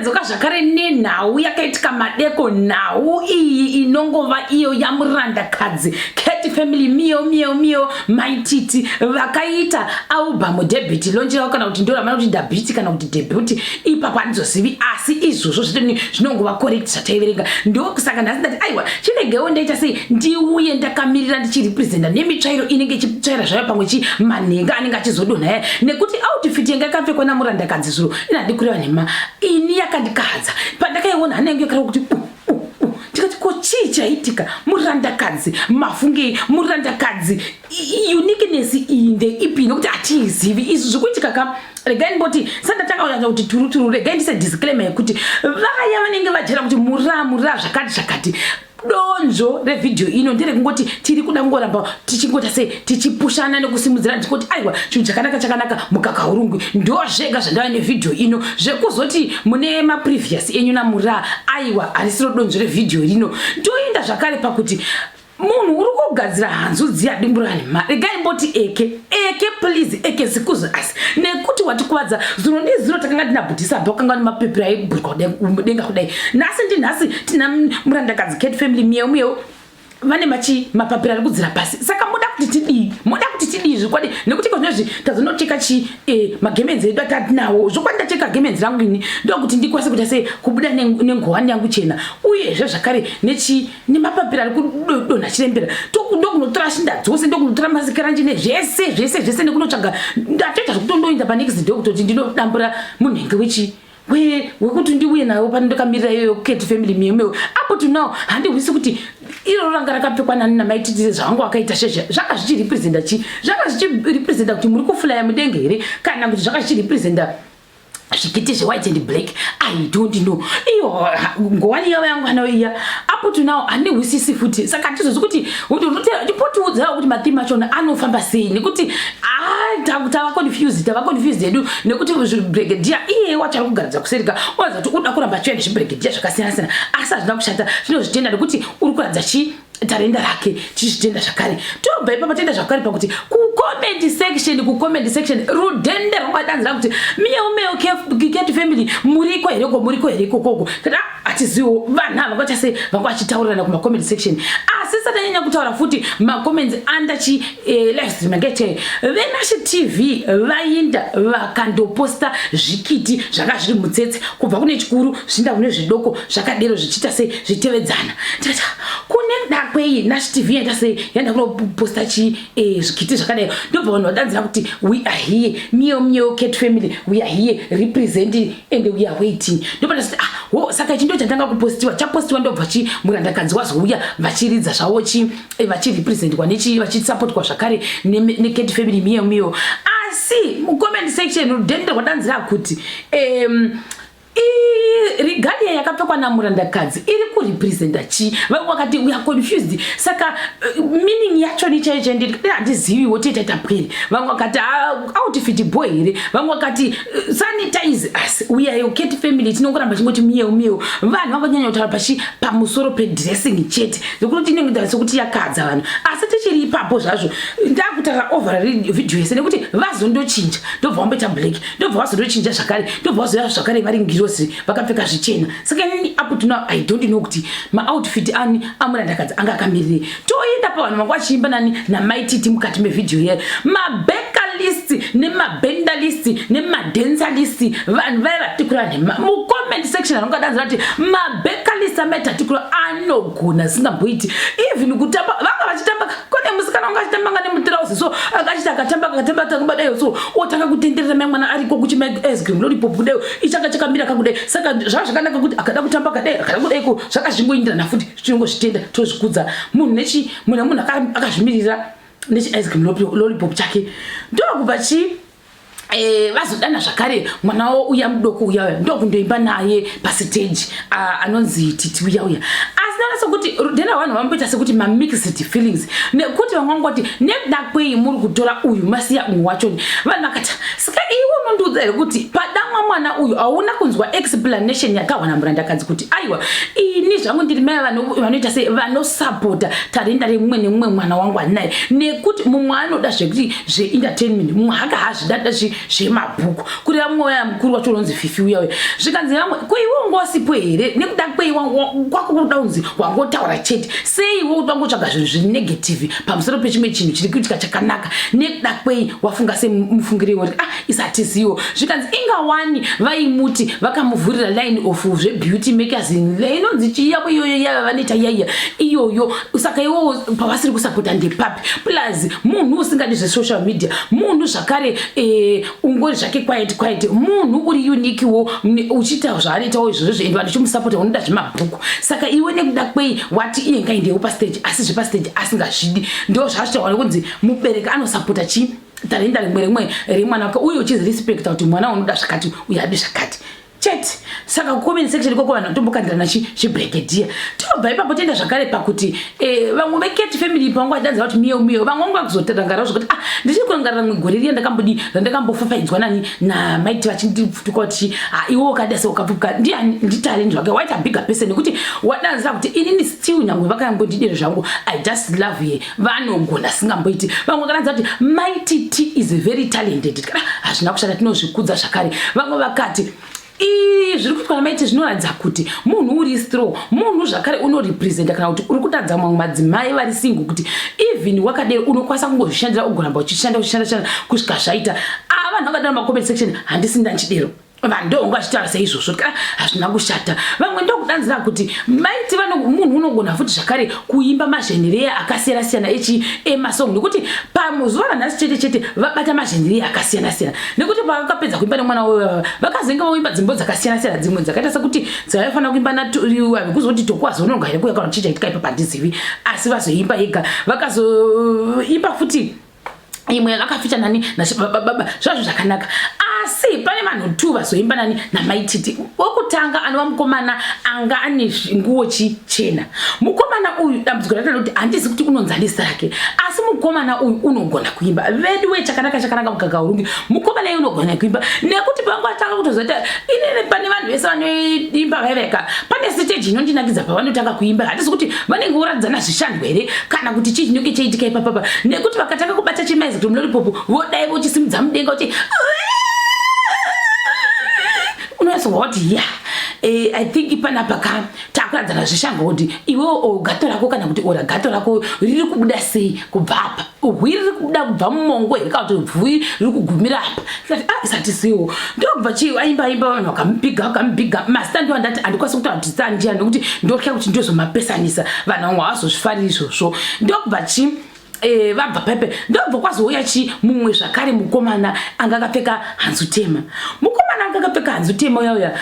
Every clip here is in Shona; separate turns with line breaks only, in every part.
Ndadzoka zvakare nenhau yakaitika madeko. Nhau iyi inongova iyo yamurandakadzi Cat Family, Miyo Miyo Miyo, Maititi, vakaita album debut launch ravo, kana kuti ndoramana kuti debut kana kuti debut, ipapo handizozivi, asi izvozvo zvitoni zvinongova correct zvataiverenga. Ndokusaka nhasi ndati, aiwa, chiregewo ndaita sei, ndiuye ndakamirira ndichirepresenta nemitsvairo inenge ichitsvaira zvayo, pamwe chi manhenga anenge achizodonha ya, nekuti outfit yanga yakapfekwa namurandakadzi zuro inhadi kureva nhema, ini yakandikadza. Pandakaiona, hana yangu yakareva kuti bu bu bu. Ndikati, ko chii chaitika? Murandakadzi, mafungei? Murandakadzi, uniqueness iyi ndeipi? Nekuti hatiizivi. Izvi zvikuitika ka, regai ndimboti sandatanga kunyanya kuti turu turu, regai ndise disclaimer yekuti vaya vanenge vajera kuti mura mura zvakati zvakati, donzvo revhidhiyo ino nderekungoti tiri kuda kungoramba tichingota sei, tichipushana nekusimudzira, tichingoti, aiwa, chinhu chakanaka chakanaka, mukaka urungwi. Ndo zvega zvandava nevhidhiyo ino. Zvekuzoti mune maprevious enyu namura, aiwa, harisiro donzvo revhidhiyo rino. Ndoenda zvakare pakuti munhu uri kugadzira hanzu dziya dimburanhema, regai mboti eke eke, please, eke zikuzo, asi nekuti watikuvadza zuro ndizuro. Takanga tina bhudhisa bva kanga nemapepera aibhuruka denga kudai. Nhasi ndinhasi tina murandakadzi Cat Family Miyeu Miyeu, vane machi mapapiro ari kudzira pasi. Saka muda kuti tidii? Muda kuti tidii zvokwadi? Nekuti kozvinozvi tazonocheka chi magemenzi edu atatinawo. Zvokwadi, ndacheka gemenzi rangu ini ndokuti ndikwanise kuita sei, kubuda nengowani yangu chena, uyezve zvakare nechi nemapapiro ari kudonha chirembera. Ndokunotora shinda dzose, ndokunotora masikeranji nezvese zvese zvese, nekunotsvaga. Ndatoita zvekutondoenda panext door kutoti ndinodambura munhenge wechi wekuti ndiuye nawo pano. Ndakamirira iyoyo Cat Family Miyemeo. Up to now handihwisi kuti iroro ranga rakapfekwa nani namaititire zvavangu vakaita shezha zvanga zvichirepresenta chi, zvanga zvichirepresenta kuti muri kuflya mudenga here, kana kuti zvanga zvichirepresenta zvikiti zvewhite and black? I don't know. Iyo ngowani yavo yangu anayo iya, up to now handihwisisi futi. Saka handizozi kuti tipotiudzawo kuti matheme achona anofamba sei, nekuti tava confused, tava confused hedu, nekuti zvibrigadier iye wacho ari kugaradza kuserika oratidza kuti uda kuramba achiuya nezvibrigadier zvakasiyana siyana. Asi hazvina kushata, tinozvitenda nekuti uri kuratidza chi tarenda rake, tichizvitenda zvakare. Tobva ipapo toenda zvakare pakuti kucomment section, kucomment section rudhende rwakadanzira kuti, "Miyeu miyeu Cat Family, muriko here ko? Muriko here ikokoko?" Kati hatiziwo vanhu ava vakaita sei, vanga vachitaurirana kumacomment section. Asi satanyanya kutaura futi macomments under chi live stream yangaite veNashe TV, vainda vakandoposta zvikiti zvanga zviri mutsetse, kubva kune chikuru zvichienda kune zvidoko, zvakadero zvichiita sei, zvichitevedzana. Tikati, kune dakwei Nashe TV yaita sei, yaenda kunoposta chi zvikiti zvakadai? Ndobva vanhu vadanzira kuti, "We are here, Miyo Miyo Cat Family, we are here representing and we are waiting." Ndobva ndazoti, ah, ho, saka ichi ndo chatanga kupostiwa, chapostiwa. Ndobva chi murandakadzi wazouya vachiridza zvavo chi vachirepresentwa nechi, vachisapotwa zvakare neCat Family Miyo Miyo. Asi mucomment section rudhende rwadanzira kuti regalia yakapfekwa namurandakadzi iri kurepresenta chii? Vamwe vakati, "We are confused." Saka meaning yacho ni chaiyo chaiyo ndiri handiziviwo, toita pwere. Vamwe vakati, "Ah, outfit boy here?" Vamwe vakati, "Sanitize us, we are your Cat Family." Tinongoramba chingoti miyeu miyeu. Vanhu vangonyanya kutaura pachi pamusoro pedressing chete, nekuti inenge sekuti yakadza vanhu. Asi tichiri ipapo zvazvo, ndakutaura over video yese, nekuti vazondochinja, ndobva vamboita black, ndobva vazondochinja zvakare, ndobva vazoya zvakare vari ngirozi vakapfeka zvichena. Saka inini up to now I don't know kuti maoutfit ani amurandakadzi anga akamirirei. Toenda pavanhu vanga vachiimba nani namaititi mukati mevhidhiyo iyayo, mabekalist nemabendalist nemadensalist, vanhu vaya vatikura nhema mucomment section vanongadanzira kuti mabekalist amaitatikura anogona singamboiti even kutamba. Vanga vachitamba, kune musikana wanga achitamba nga nemutirauzi, so akachiti akatamba, akatamba tamba dai, so otanga kutenderera mai mwana ariko kuchima ice cream lollipop kudai, ichanga chakamira kakudai. Saka zvava zvakanaka kuti akada kutamba kadai, akada kudaiko, zvakazvingoindirana futi. Tinongozvitenda, tozvikudza munhu nechi munhu munhu akazvimirira nechi ice cream lollipop chake. Ndokubva chi vazodana zvakare mwana wavo uya mudoko uya uya, ndokundoimba naye pasiteji, anonzi Titi uya uya. Asi ndaona sekuti rudhena vanhu vamboita sekuti mamixed feelings, nekuti vamwe vangoti, "Nekuda kwei muri kutora uyu, masiya umwe wachoni?" Vanhu vakati, "Saka iwe unondiudza here kuti padamwa mwana uyu hauna kunzwa explanation yataurwa namurandakadzi kuti aiwa, ini zvangu ndiri mai vanoita sei, vanosapota tarenda remumwe nemumwe mwana wangu anaye, nekuti mumwe anoda zvekuti zveentertainment, mumwe haka hazvidada zvemabhuku?" Kureva mumwe uya mukuru wacho unonzi Fifi uya uya. Zvikanzi vamwe, "Ko iwe unga wasipo here? Nekuda kwei kwako kuda kunzi wangotaura chete? Sei iwe uda kungotsvaga zvinhu zviri negative pamusoro pechimwe chinhu chiri kuitika chakanaka? Nekuda kwei wafunga semufungiro iwori?" Ah, isatiziwo. Zvikanzi, "Ingawani vaimuti vakamuvhurira line of zvebeauty makers inonzi chiyavo iyoyo yava vanoita yaiya iyoyo. Saka iwowo pavasiri kusapota ndepapi? Plus munhu usingadi zvesocial media, munhu zvakare ungori zvake quiet quiet, munhu uri unique wo, uchiita zvaanoitawo izvozvo, ende vanhu chimusapota, unoda zvemabhuku. Saka iwe nekuda kwei wati iye ngaendewo pastage, asi zvepastage asingazvidi?" Ndo zvazvitaura nekunzi mubereki anosapota chii, tarenda rimwe rimwe remwana wake, uye uchizirespecta kuti mwana unoda zvakati uye adi zvakati chete. Saka kucomment section ikoko vanhu vatombokandirana chibrigadier. Tobva ipapo toenda zvakare pakuti vamwe veCat Family pangu vadanzira kuti miyo miyo. Vamwe vangu vakuzorangarira zvekuti, ah, ndichiri kurangarira rimwe gore riya ndakambodi randakambofafaidzwa nani namaiti vachindituka kuti, "Ah, iwe wakada se ukapfuka ndiani?" Nditalendi zvake waita bigger person, nekuti wadanzira kuti inini still nyangwe vakambondidero zvangu, I just love her, vanogona singamboiti. Vamwe vakadanzira kuti Maititi is very talented. Tikada hazvina kushata, tinozvikudza zvakare. Vamwe vakati, "Zviri kuitwa namaiti zvinoratidza kuti munhu uri strong, munhu zvakare unorepresenta kana kuti uri kutaridza mamwe madzimai vari single kuti even wakadero unokwanisa kungozvishandira, ugoramba uchishanda, uchishanda shanda kusvika zvaita." Ava vanhu vakadaro macomment section, handisi ndanchidero, vanhu ndonga vachitaura saizvozvo. Kana hazvina kushata. Vamwe ndokudanzira kuti maiti munhu unogona futi zvakare kuimba magenre akasiyana siyana echi emasong, nekuti pamuzuva ranhasi chete chete vabata magenre akasiyana siyana, nekuti pavakapedza kuimba nemwana wewe vakazenge voimba dzimbo dzakasiyana siyana, dzimwe dzakaita sekuti dzaifanira kuimba nakuzoti tokwazonoga here kuya kana chichaitika ipapo handizivi, asi vazoimba ega, vakazoimba futi imwe yakafita nani baba zvazvo zvakanaka. Asi pane vanhu two vazoimba nani namaititi. Wokutanga anova mukomana anga ane nguo chichena. Mukomana uyu, dambudziko rake kuti handizi kuti unonzi zita rake, asi mukomana uyu unogona kuimba vedu we. Chakanaka chakanaka muganga urungi. Mukomana uyu unogona kuimba, nekuti pangu atanga kutozoita inini pane vanhu vese vanoimba vaiveka pane stage inondinakidza pavanotanga kuimba. Handisi kuti vanenge voratidzana zvishandwa here kana kuti chii chinenge chaitika ipapapa, nekuti vakatanga kubata chemaizi kuti lollipop, vodai vochisimudza mudenga kuti unonyatsonzwa kuti ya, I think panapa ka takuradzana zvishango, kuti iwe gato rako kana kuti ora gato rako riri kubuda sei kubva apa, hwi riri kubuda kubva mumongo here kana kuti bvui riri kugumira apa? Tikati, "Ah, isatisiwo." Ndobva chi aimba aimba, vanhu vakamupiga vakamupiga. Mazita ndo andati handikwanisi kutaura kuti zita ndiani, nekuti ndotya kuti ndozomapesanisa, vanhu vamwe havazozvifariri izvozvo. Ndobva chi vabva pepe, ndobva kwazouya chi mumwe zvakare mukomana anga akapfeka hanzu tema. Mukomana anga akapfeka hanzu tema uya uya,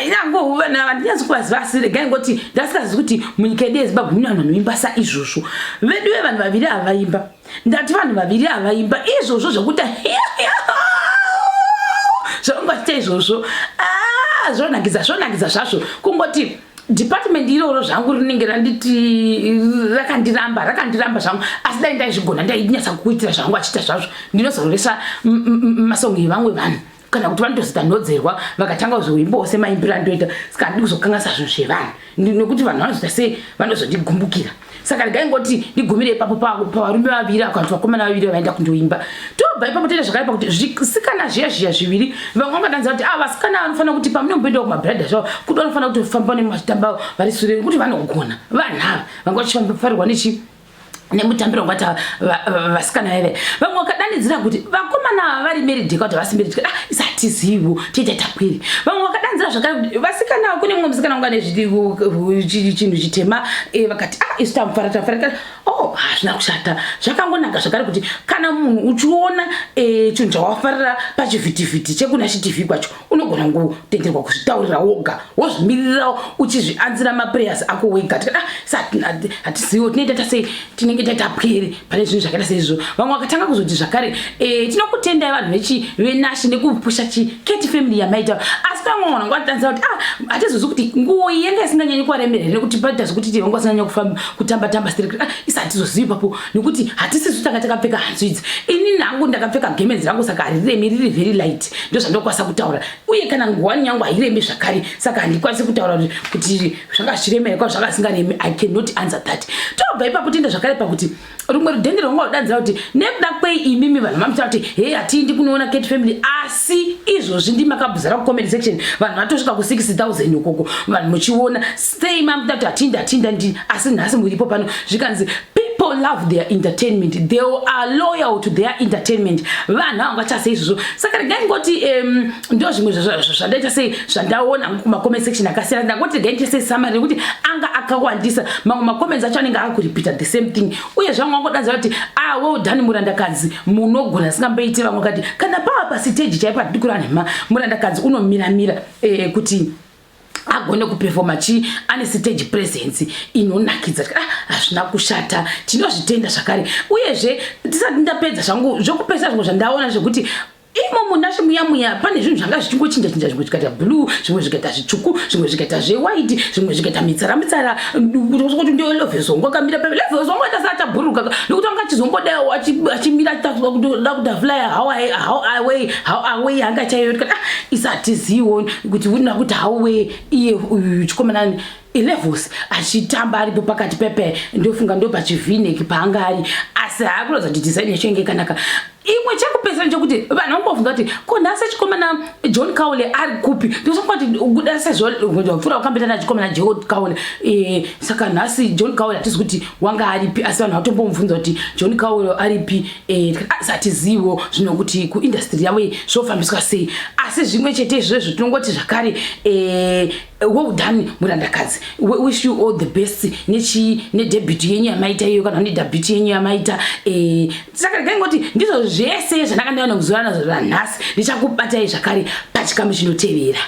inango handinyatsi kuvaziva, asi regai ngoti ndasikazivi kuti munyika yedu yeZimbabwe mune vanhu vanoimba saizvozvo. Vedu vevanhu vaviri ava vaimba, ndati vanhu vaviri ava vaimba izvozvo zvekuti zvaunga vachiita izvozvo. Ah, zvonakidza, zvonakidza zvazvo. Kungoti department iroro zvangu rinenge randiti rakandiramba, rakandiramba zvangu, asi dai ndaizvigona ndainyatsa kuitira zvangu achiita zvazvo. Ndinozororesa masongo evamwe vanhu kana kuti vanotozita nhodzerwa vakatanga kuzoimbawo semaimbiro andoita. Saka handidi kuzokanganisa zvinhu zvevanhu, nekuti vanhu vanozoita sei, vanozondigumbukira. Saka regai ngoti ndigumire ipapo pavarume vaviri kana kuti vakomana vaviri vaenda kundoimba. Tobva ipapo toenda zvakare pakuti zvisikana zviya zviya zviviri. Vamwe vangadanza kuti, ah, vasikana vanofanira kuti pamunomboendawo kumabhuradha zvavo kuti vanofanira kutofamba nemachitamba vari sure, nekuti vanogona. Vanhu ava vanga vachifarirwa nechi nemutambiro ngwati vasikana vaive. Vamwe vakadanidzira kuti vakomana ava vari married kuti vasi married. Ah, isatizivo toita tapwiri. Vamwe vakadanzira zvakare kuti vasikana ava, kune mumwe musikana unga nezvichinhu chitema, vakati, "Ah, isu tamufara, tamufara." Oh, hazvina kushata, zvakangonaka zvakare kuti kana munhu uchiona chinhu chawafarira pachivhitivhiti chekuna chitv kwacho, unogona kungotenderwa kuzvitaurira woga, wozvimirira uchizvianzira maprayers ako wega. Tikati, "Ah, sa hatizivo tinoita tasei, tinenge taita pwere pane zvinhu zvakaita seizvo." Vamwe vakatanga kuzoti zvakare, "Tinokutendai vanhu vechi venashi nekupusha chi Cat Family yamaita." Asi vamwe vanhu vangatanzira kuti ah, hatizozi kuti nguo iyi yanga isinganyanyi kuvaremera here, nekuti paita zvekuti ti vanga vasinganyanya kufamba kutamba tamba sterek. Ah, isi hatizozivi ipapo nekuti hatisisu tanga takapfeka hanzu idzi. Ini nangu ndakapfeka gemenzi rangu, saka hariremi, riri very light, ndo zvandokwanisa kutaura. Uye kana nguwani yangu hairemi zvakare, saka handikwanisi kutaura kuti zvanga zvichiremera kwa zvanga zvisingaremi. I cannot answer that. Tobva ipapo tienda zvakare pakuti rumwe rudhende rwanga rudanzira kuti nekuda kwei imimi vanhu mamutaura kuti hei, hatiindi kunoona Cat Family, asi izvozvi ndimakabhuzara kucomment section, vanhu vatosvika ku60 000 ukoko, vanhu muchiona sei mamuta kuti hatiindi, hatiindi, hatiindi, asi nhasi muripo pano. Zvikanzi people love their entertainment, they are loyal to their entertainment. Vanhu havangachasei izvozvo. Saka regai ngoti ndo zvimwe zvandaita sei zvandaona kumacomment section akasiyana. Ndangoti regai ndiite sei summary, nekuti anga akawandisa. Mamwe macomments acho anenge akuripita the same thing. Uye zvamwe vangodanzira kuti, "Ah, well done, murandakadzi, munogona." Singamboiti vamwe kati kana pava pasiteji chaipo, hatidi kureva nhema, murandakadzi unomiramira kuti agone kupefoma chi ane stage presence inonakidza. Ah, hazvina kushata, tinozvitenda zvakare. Uyezve tisati ndapedza zvangu zvokupesa, zvimwe zvandaona zvekuti imo munashe muya muya pane zvinhu zvanga zvichingochinja chinja, zvimwe zvikaita blue, zvimwe zvikaita zvitsvuku, zvimwe zvikaita zvewhite, zvimwe zvikaita mitsara mitsara, kuti ndio Levels wangu akamira pe Levels wangu aita seachabhururuka, nekuti anga achizombodawo achimira da kuti fly how away, how away anga chaiyo. Ah, isatiziwo kuti una kuti how iye uyu chikomana Levels achitamba aripo pakati pepe, ndofunga ndo pachivhinek paanga ari, asi haakuratidza kuti design yacho inge ikanaka. Imwe chekupedzisira nchekuti vanhu vangofunga kuti ko nhasi chikomana John Kaule ari kupi? Ndosonga kuti kuda sezvo pfuura wakambita nachikomana John Kaule, saka nhasi John Kaule hatisi kuti wanga aripi, asi vanhu vatombomubvunza kuti John Kaule aripi. Hatizivo zvino kuti kuindustry yavo zvofambiswa sei, asi zvimwe chete izvozvo tinongoti zvakare well done, murandakadzi. We wish you all the best nechi nedebut yenyu yamaita iyo, kana nedebut yenyu yamaita. Saka regai ngoti ndizvo zvese zvandakandaiona kuzuva nazvo ranhasi. Ndichakubatai zvakare pachikamu chinotevera.